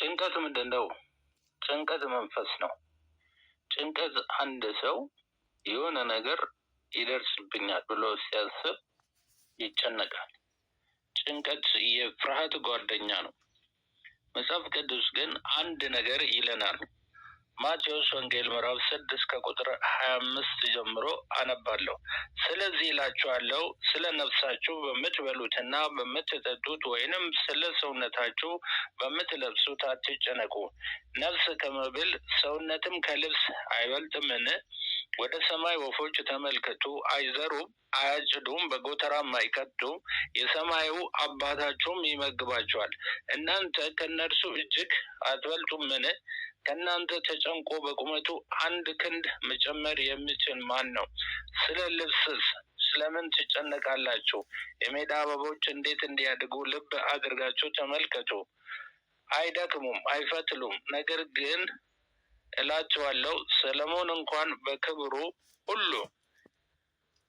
ጭንቀት ምንድን ነው? ጭንቀት መንፈስ ነው። ጭንቀት አንድ ሰው የሆነ ነገር ይደርስብኛል ብሎ ሲያስብ ይጨነቃል። ጭንቀት የፍርሃት ጓደኛ ነው። መጽሐፍ ቅዱስ ግን አንድ ነገር ይለናል። ማቴዎስ ወንጌል ምዕራፍ 6 ከቁጥር 25 ጀምሮ አነባለሁ። ስለዚህ እላችኋለሁ ስለ ነፍሳችሁ በምትበሉትና በምትጠጡት ወይንም ስለ ሰውነታችሁ በምትለብሱት አትጨነቁ። ነፍስ ከመብል ሰውነትም ከልብስ አይበልጥምን? ወደ ሰማይ ወፎች ተመልከቱ፣ አይዘሩም፣ አያጭዱም፣ በጎተራም አይከቱም፣ የሰማዩ አባታችሁም ይመግባቸዋል። እናንተ ከእነርሱ እጅግ አትበልጡምን? ከእናንተ ተጨንቆ በቁመቱ አንድ ክንድ መጨመር የሚችል ማን ነው? ስለ ልብስስ ስለምን ትጨነቃላችሁ? የሜዳ አበቦች እንዴት እንዲያድጉ ልብ አድርጋችሁ ተመልከቱ። አይደክሙም፣ አይፈትሉም። ነገር ግን እላችኋለሁ ሰለሞን እንኳን በክብሩ ሁሉ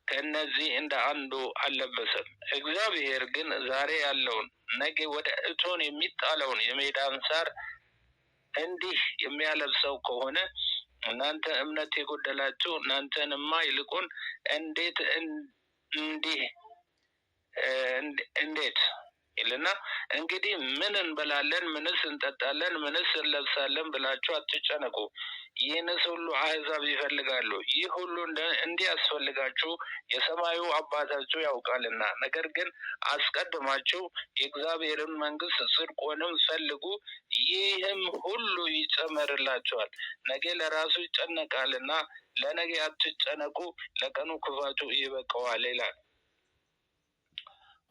ከእነዚህ እንደ አንዱ አልለበሰም። እግዚአብሔር ግን ዛሬ ያለውን ነገ ወደ እቶን የሚጣለውን የሜዳን ሳር እንዲህ የሚያለብሰው ከሆነ እናንተ እምነት የጎደላችሁ እናንተንማ ይልቁን እንዴት እንዲህ እንዴት ይልና እንግዲህ ምን እንበላለን፣ ምንስ እንጠጣለን፣ ምንስ እንለብሳለን ብላችሁ አትጨነቁ። ይህንስ ሁሉ አሕዛብ ይፈልጋሉ። ይህ ሁሉ እንዲያስፈልጋችሁ የሰማዩ አባታችሁ ያውቃልና። ነገር ግን አስቀድማችሁ የእግዚአብሔርን መንግሥት ጽድቁንም ፈልጉ፣ ይህም ሁሉ ይጨመርላችኋል። ነገ ለራሱ ይጨነቃልና ለነገ አትጨነቁ፣ ለቀኑ ክፋቱ ይበቃዋል ይላል።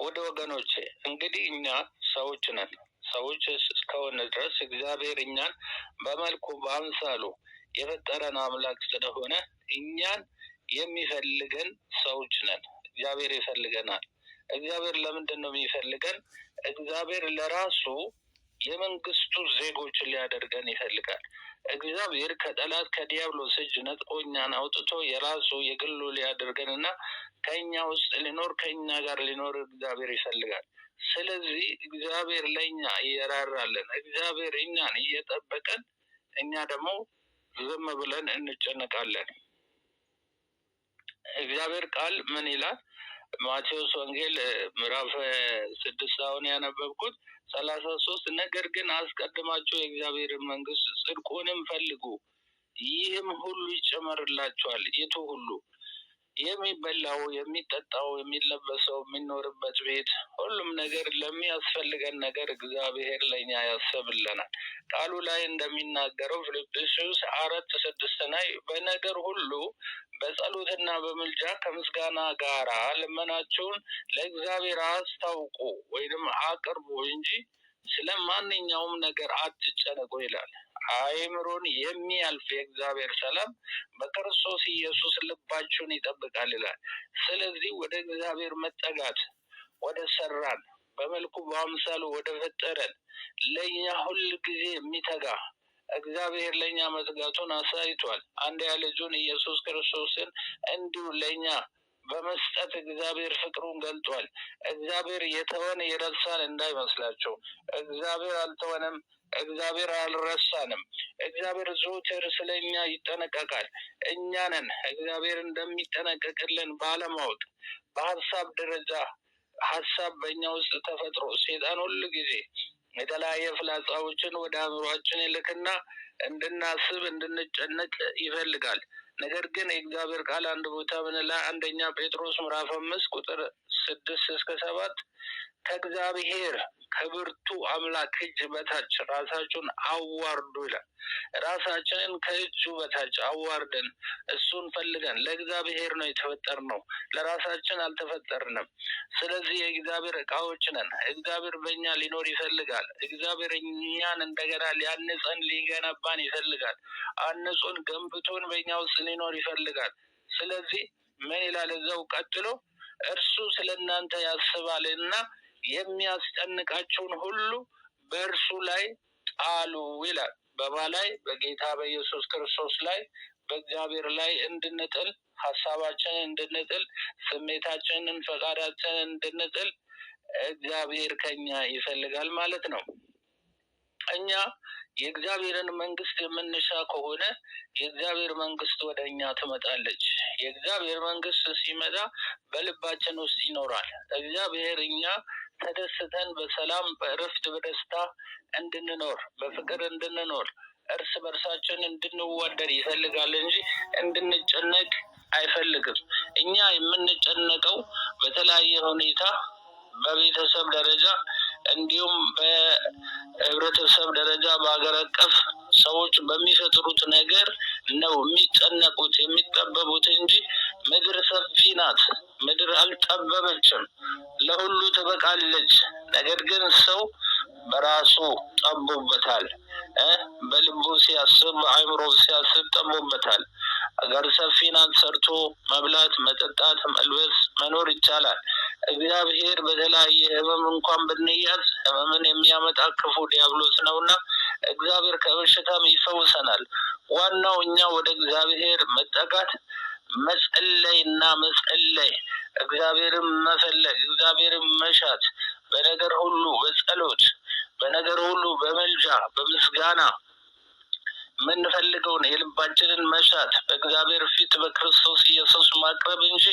ወደ ወገኖቼ እንግዲህ እኛ ሰዎች ነን። ሰዎች እስከሆነ ድረስ እግዚአብሔር እኛን በመልኩ በአምሳሉ የፈጠረን አምላክ ስለሆነ እኛን የሚፈልገን ሰዎች ነን። እግዚአብሔር ይፈልገናል። እግዚአብሔር ለምንድን ነው የሚፈልገን? እግዚአብሔር ለራሱ የመንግስቱ ዜጎች ሊያደርገን ይፈልጋል። እግዚአብሔር ከጠላት ከዲያብሎስ እጅ ነጥቆ እኛን አውጥቶ የራሱ የግሉ ሊያደርገን እና ከኛ ውስጥ ሊኖር ከኛ ጋር ሊኖር እግዚአብሔር ይፈልጋል። ስለዚህ እግዚአብሔር ለእኛ እየራራልን፣ እግዚአብሔር እኛን እየጠበቀን፣ እኛ ደግሞ ዝም ብለን እንጨነቃለን። እግዚአብሔር ቃል ምን ይላል? ማቴዎስ ወንጌል ምዕራፍ 6 አሁን ያነበብኩት 33 ነገር ግን አስቀድማችሁ የእግዚአብሔርን መንግስት ጽድቁንም ፈልጉ ይህም ሁሉ ይጨመርላችኋል። የቱ ሁሉ? የሚበላው፣ የሚጠጣው፣ የሚለበሰው፣ የሚኖርበት ቤት፣ ሁሉም ነገር ለሚያስፈልገን ነገር እግዚአብሔር ለእኛ ያስብልናል። ቃሉ ላይ እንደሚናገረው ፊልጵስዩስ 4:6 ላይ በነገር ሁሉ በጸሎትና በምልጃ ከምስጋና ጋራ ልመናችሁን ለእግዚአብሔር አስታውቁ ወይንም አቅርቡ እንጂ ስለ ማንኛውም ነገር አትጨነቁ ይላል። አእምሮን የሚያልፍ የእግዚአብሔር ሰላም በክርስቶስ ኢየሱስ ልባችሁን ይጠብቃል ይላል። ስለዚህ ወደ እግዚአብሔር መጠጋት፣ ወደ ሰራን በመልኩ በአምሳሉ ወደ ፈጠረን ለእኛ ሁል ጊዜ የሚተጋ እግዚአብሔር ለእኛ መትጋቱን አሳይቷል። አንድያ ልጁን ኢየሱስ ክርስቶስን እንዲሁ ለእኛ በመስጠት እግዚአብሔር ፍቅሩን ገልጧል። እግዚአብሔር የተወን የረሳን እንዳይመስላችሁ። እግዚአብሔር አልተወንም። እግዚአብሔር አልረሳንም። እግዚአብሔር ዘወትር ስለኛ ይጠነቀቃል። እኛ ነን እግዚአብሔር እንደሚጠነቀቅልን ባለማወቅ በሀሳብ ደረጃ ሀሳብ በእኛ ውስጥ ተፈጥሮ ሰይጣን ሁሉ ጊዜ የተለያየ ፍላጻዎችን ወደ አእምሯችን ይልክና እንድናስብ እንድንጨነቅ ይፈልጋል። ነገር ግን የእግዚአብሔር ቃል አንድ ቦታ ምን ይላል? አንደኛ ጴጥሮስ ምዕራፍ 5 ቁጥር 6 እስከ 7 ከእግዚአብሔር ከብርቱ አምላክ እጅ በታች ራሳችሁን አዋርዱ ይላል። ራሳችንን ከእጁ በታች አዋርደን እሱን ፈልገን ለእግዚአብሔር ነው የተፈጠርነው፣ ለራሳችን አልተፈጠርንም። ስለዚህ የእግዚአብሔር እቃዎች ነን። እግዚአብሔር በእኛ ሊኖር ይፈልጋል። እግዚአብሔር እኛን እንደገና ሊያንጸን ሊገነባን ይፈልጋል። አንጹን ገንብቶን በእኛ ውስጥ ሊኖር ይፈልጋል። ስለዚህ ምን ይላል እዛው ቀጥሎ? እርሱ ስለእናንተ ያስባልና የሚያስጨንቃቸውን ሁሉ በእርሱ ላይ ጣሉ ይላል። በማ ላይ? በጌታ በኢየሱስ ክርስቶስ ላይ፣ በእግዚአብሔር ላይ እንድንጥል፣ ሀሳባችንን እንድንጥል፣ ስሜታችንን፣ ፈቃዳችንን እንድንጥል እግዚአብሔር ከኛ ይፈልጋል ማለት ነው። እኛ የእግዚአብሔርን መንግስት የምንሻ ከሆነ የእግዚአብሔር መንግስት ወደ እኛ ትመጣለች። የእግዚአብሔር መንግስት ሲመጣ በልባችን ውስጥ ይኖራል። እግዚአብሔር እኛ ተደስተን በሰላም፣ በእረፍት፣ በደስታ እንድንኖር፣ በፍቅር እንድንኖር፣ እርስ በርሳችን እንድንዋደድ ይፈልጋል እንጂ እንድንጨነቅ አይፈልግም። እኛ የምንጨነቀው በተለያየ ሁኔታ በቤተሰብ ደረጃ እንዲሁም በህብረተሰብ ደረጃ በሀገር አቀፍ ሰዎች በሚፈጥሩት ነገር ነው የሚጨነቁት፣ የሚጠበቡት እንጂ ምድር ሰፊ ናት። ምድር አልጠበበችም፣ ለሁሉ ትበቃለች። ነገር ግን ሰው በራሱ ጠቦበታል። በልቡ ሲያስብ፣ በአእምሮ ሲያስብ ጠቦበታል። አገር ሰፊ ናት። ሰርቶ መብላት፣ መጠጣት፣ መልበስ፣ መኖር ይቻላል። እግዚአብሔር በተለያየ ህመም እንኳን ብንያዝ ህመምን የሚያመጣ ክፉ ዲያብሎስ ነውና እግዚአብሔር ከበሽታም ይፈውሰናል። ዋናው እኛ ወደ እግዚአብሔር መጠጋት፣ መጸለይና መጸለይ፣ እግዚአብሔርን መፈለግ፣ እግዚአብሔርን መሻት፣ በነገር ሁሉ በጸሎት፣ በነገር ሁሉ በምልጃ፣ በምስጋና የምንፈልገውን የልባችንን መሻት በእግዚአብሔር ፊት በክርስቶስ ኢየሱስ ማቅረብ እንጂ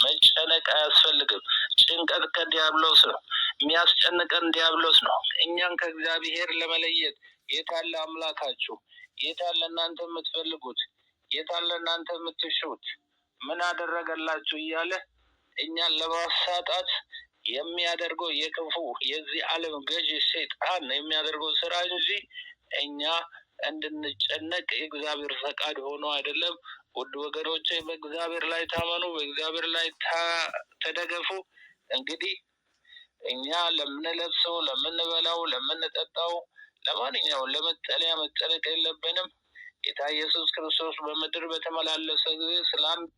መጨነቅ አያስፈልግም። ጭንቀት ከዲያብሎስ ነው። የሚያስጨንቀን ዲያብሎስ ነው። እኛን ከእግዚአብሔር ለመለየት የታለ አምላካችሁ? የታለ እናንተ የምትፈልጉት? የታለ እናንተ የምትሹት? ምን አደረገላችሁ? እያለ እኛን ለማሳጣት የሚያደርገው የክፉ የዚህ ዓለም ገዢ ሰይጣን የሚያደርገው ስራ እንጂ እኛ እንድንጨነቅ የእግዚአብሔር ፈቃድ ሆኖ አይደለም። ውድ ወገኖቼ፣ በእግዚአብሔር ላይ ታመኑ፣ በእግዚአብሔር ላይ ተደገፉ። እንግዲህ እኛ ለምንለብሰው፣ ለምንበላው፣ ለምንጠጣው፣ ለማንኛውም ለመጠለያ መጨነቅ የለብንም። ጌታ ኢየሱስ ክርስቶስ በምድር በተመላለሰ ጊዜ ስለ አንድ